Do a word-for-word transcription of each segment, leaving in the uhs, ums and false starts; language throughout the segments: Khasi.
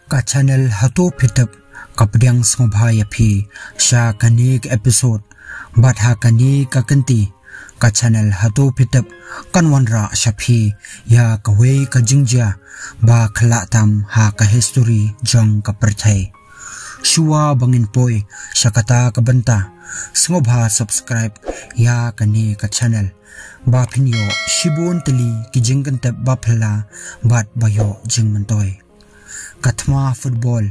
Ka channel Hato Phi Tip ka pdiang sngewbha ïa phi sha kane ka episode. Bad ha kane ka kynti, ka channel Hato Phi Tip kan wanrah sha phi ïa kawei ka jingjia ba khlak tam ha ka history jong ka pyrthei. Shuwa ba ngin poi sha kata ka bynta, sngewbha subscribe ïa kane ka channel ba phin ïoh shibun tylli ki jingkyntip ba phylla bad ba ïoh jingmyntoi. Ka thma football.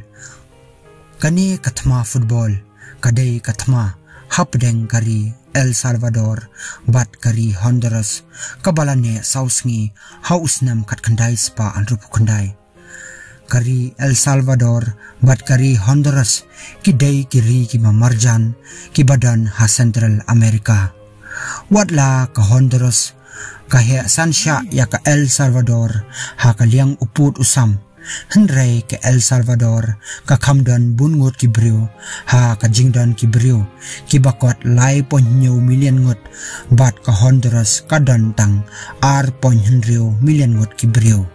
Kane ka thma football ka dei ka thma hapdeng ka ri El Salvador bad ka ri Honduras, kaba la neh saw sngi ha u snem khatkhyndai spah hynriewphew khyndai. Ka ri El Salvador bad ka ri Honduras ki dei ki ri kiba marjan kiba don ha Central America. Wat la ka Honduras ka heh san shah ïa ka El Salvador ha ka liang u pud u sam, hynrei ka El Salvador ka kham don bun ngut ki briew ha ka jingdon ki briew kiba kot lai point hynñiew million ngut, bad ka Honduras ka don tang ar point hynriew million ngut ki briew.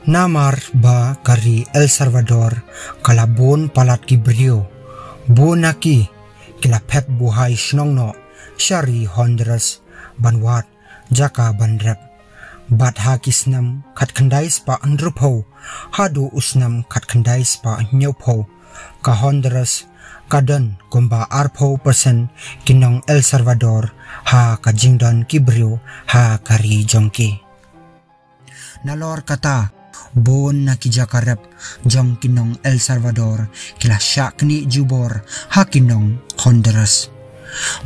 Namar ba ka ri El Salvador ka la bun palat ki briew, bun na ki ki la phet buhai shnong noh sha ri Honduras ban wad jaka ban rep. Bad ha ki snem khatkhyndai spah hynriewphew haduh u snem khatkhyndai spah hynñiewphew, ka Honduras ka don kumba arphew percent ki nong El Salvador ha ka jingdon ki briew ha ka ri jong ki. Nalor kata, bun na ki jaka rep jong ki nong El Salvador ki la shah knieh jubor ha ki nong Honduras.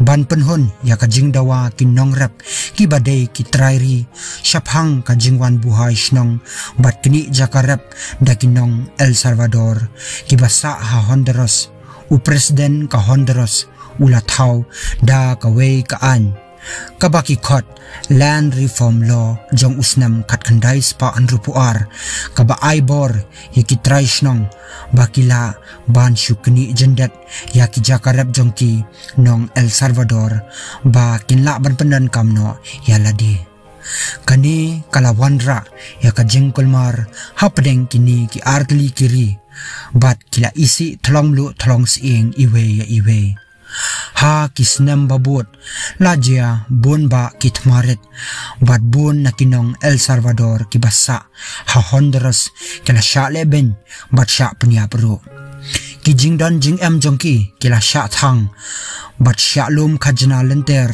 Ban pynhun ïa ka jingdawa ki nongrep kiba dei ki trai ri shaphang ka jingwan buhai shnong bad knieh jaka rep da ki nong El Salvador kiba sah ha Honduras, u president ka Honduras u la thaw da kawei ka aiñ kaba ki khot Land Reform Law jong u snem khatkhyndai spah hynriewphew ar, kaba ai bor ïa ki trai shnong ba ki lah ban shu knieh jyndet ïa ki jaka rep jong ki nong El Salvador ba kin lah ban pyndonkam noh ïa lade. Kane ka la wanrah ïa ka jingkulmar hapdeng kine ki artylli ki ri, bad ki la isih thlong mluh thlong sying iwei ïa iwei. Ha ki snem ba bud, la jia bun bah ki thma rit bad bun na ki nong El Salvador kiba sah ha Honduras ki la shah lehbeiñ bad shah pynïap ruh. Ki jingdon jingem jong ki ki la shah thang bad shah lum khajna lynter,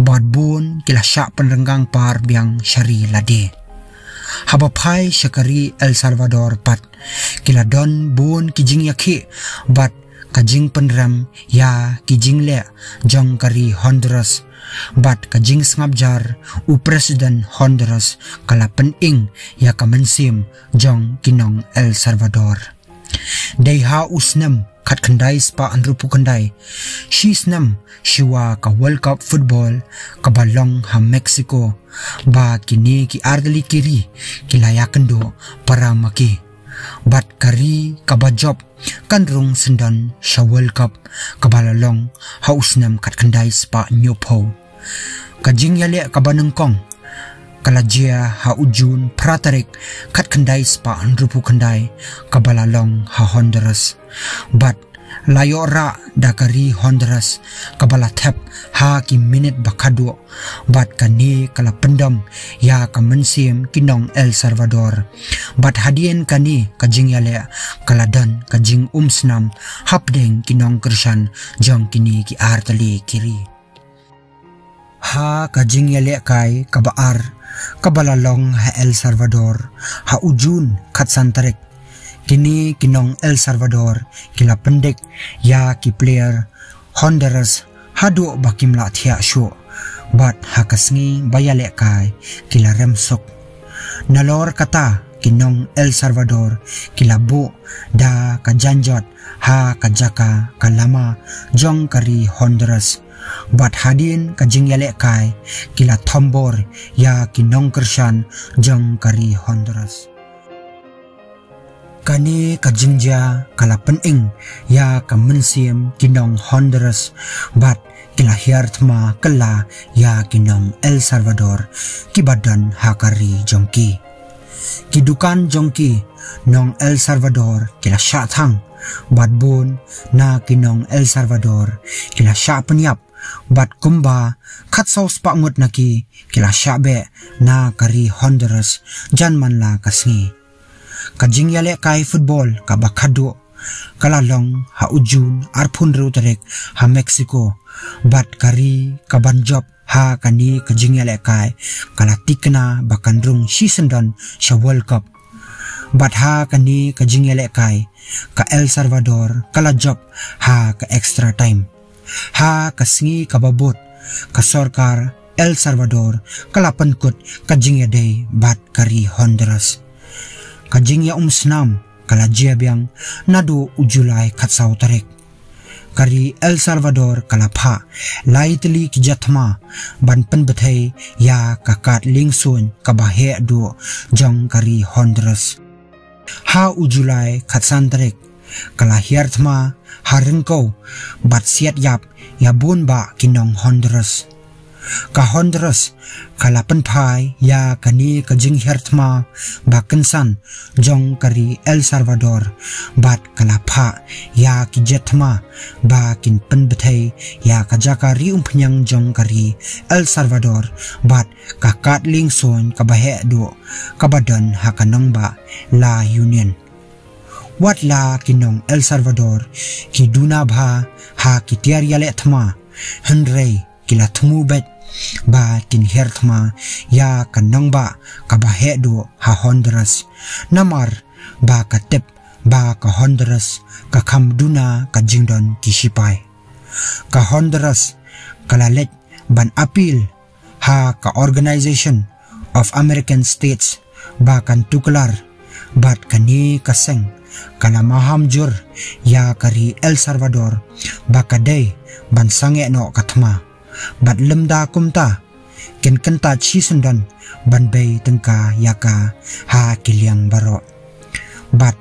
bad bun ki la shah pynrenggang par biang sha ri lade. Haba phai sha ka ri El Salvador pat, ki la don bun ki jingïakhih bad ka jingpynrem ïa ki jingleh jong ka ri Honduras, bad ka jingsngap jar u president Honduras ka la pyning ïa ka mynsiem jong ki nong El Salvador. Dei ha u snem khatkhyndai spah hynriewphew khyndai, shi snem shuwa ka World Cup Football kaba long ha Mexico, ba kine ki artylli ki ri ki la ïakynduh para ma ki. Bad ka ri kaba jop kan rung syndon sha World Cup kaba la long ha u snem khatkhyndai spah hynñiewphew. Ka jingïaleh kaba nyngkong ka la jia ha u Jun phra tarik khatkhyndai spah hynriewphew khyndai, kaba la long ha Honduras. Bad la ïoh rah da ka ri Honduras kaba la thep ha ki minit ba khatduh, bad kane ka la pyndom ïa ka mynsiem ki nong El Salvador. Bad hadien kane ka jingïaleh ka la don ka jingumsnam hapdeng ki nongkyrshan jong kine ki artylli ki ri. Ha ka jingïalehkai kaba ar kaba la long ha El Salvador ha u Jun khatsan tarik, kine ki nong El Salvador ki la pyndik ïa ki player Honduras haduh ba kim lah thiah shuh, bad ha ka sngi ba ïalehkai ki la rem suk. Nalor kata, ki nong El Salvador ki la buh da ka janjot ha ka jaka ka lama jong ka ri Honduras, bad hadien ka jingïalehkai ki la thombor ïa ki nongkyrshan jong ka ri Honduras. Kane ka jingjia ka la pyning ïa ka mynsiem ki nong Honduras, bad ki la hiar thma kylla ïa ki nong El Salvador kiba don ha ka ri jong ki. Ki dukan jong ki nong El Salvador ki la shah thang, bad bun na ki nong El Salvador ki la shah pynïap, bad kumba khatsaw spah ngut na ki ki la shah beh na ka ri Honduras jan man la ka sngi. Ka jingïalehkai football kaba khadduh ka la long ha u Jun arphew hynriew tarik ha Mexico, bad ka ri kaban jop ha kane ka jingïalehkai ka la tikna ba kan rung shisyndon sha World Cup. Bad ha kane ka jingïalehkai ka El Salvador ka la jop ha ka extra time. Ha ka sngi kaba bud, ka sorkar El Salvador ka la pynkut ka jingïadei bad ka ri Honduras. Ka jingïaumsnam ka la jia biang naduh u July khatsaw tarik. Ka ri El Salvador ka la phah lai tylli ki jait thma ban pynbthei ïa ka kad liengsuiñ kaba heh duh jong ka ri Honduras. Ha u July khatsan tarik ka la hiar thma ha ryngkew bad siat ïap ïa bun bah ki nong Honduras. Ka Honduras ka la pynphai ïa kane ka jinghiar thma ba kynsan jong ka ri El Salvador, bad ka la phah ïa ki jait thma ba kin pynbthei ïa ka jaka ri umphniang jong ka ri El Salvador bad ka kad liengsuiñ kaba heh duh kaba don ha ka nongbah La Union. Wat la ki nong El Salvador ki duna bha ha ki tiar ïaleh thma, hynrei ki la thmu beit ba kin hiar thma ïa ka nongbah kaba heh duh ha Honduras, namar ba ka tip ba ka Honduras ka kham duna ka jingdon ki shipai. Ka Honduras ka la leit ban appeal ha ka Organization of American States ba kan tuklar, bad kane ka seng ka la maham jur ïa ka ri El Salvador ba ka dei ban sangeh noh ka thma, bad lymda kumta kin kyntait shisyndon ban bei tyngka ïa ka ha ki liang baroh. Bad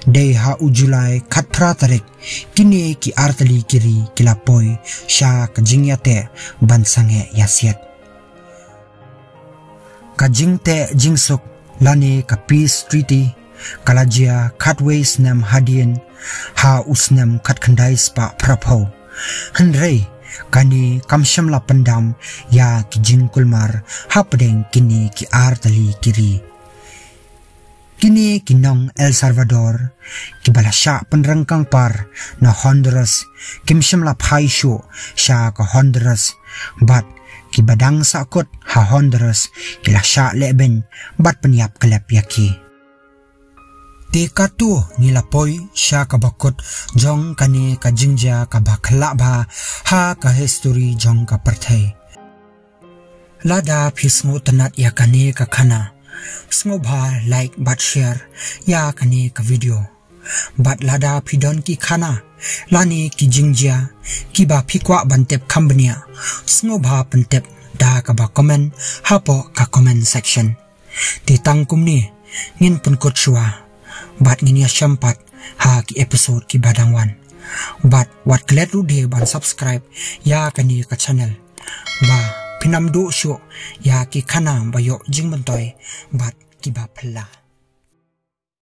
dei ha u July khatphra tarik kine ki artylli ki ri ki la poi sha ka jingïateh ban sangeh ïasiat. Ka jingteh jingsuk lane ka Peace Treaty ka la jia khatwei snem hadien ha u snem khatkhyndai spah phraphew. Hynrei kane kam shym la pyndam ïa ki jingkulmar hapdeng kine ki artylli ki ri. Kine ki nong El Salvador kiba la shah pynrengkang par na Honduras kim shym la phai shuh sha ka Honduras, bad kiba dang sahkut ha Honduras ki la shah lehbeiñ bad pynïap kyllep ïa ki. Te katto ngi la poi sha kaba kut jong kane ka jingjia kaba khlak bha ha ka histori jong ka pyrthei. Lada phi sngewtynnat ïa kane ka khana, sngewbha like bad share ïa kane ka video. Bad lada phi don ki khana lane ki jingjia kiba phi kwah ban tip kham bniah, sngewbha pyntip da kaba comment hapoh ka comment section. Te tang kumne ngin pynkut shuwa bad ngin ïashem pat ha ki episode kiba dang wan. Bad wat klet ruh de ban subscribe ïa kane ka channel ba phin ym duh shuh ïa ki khana ba ïoh jingmyntoi bad kiba phylla.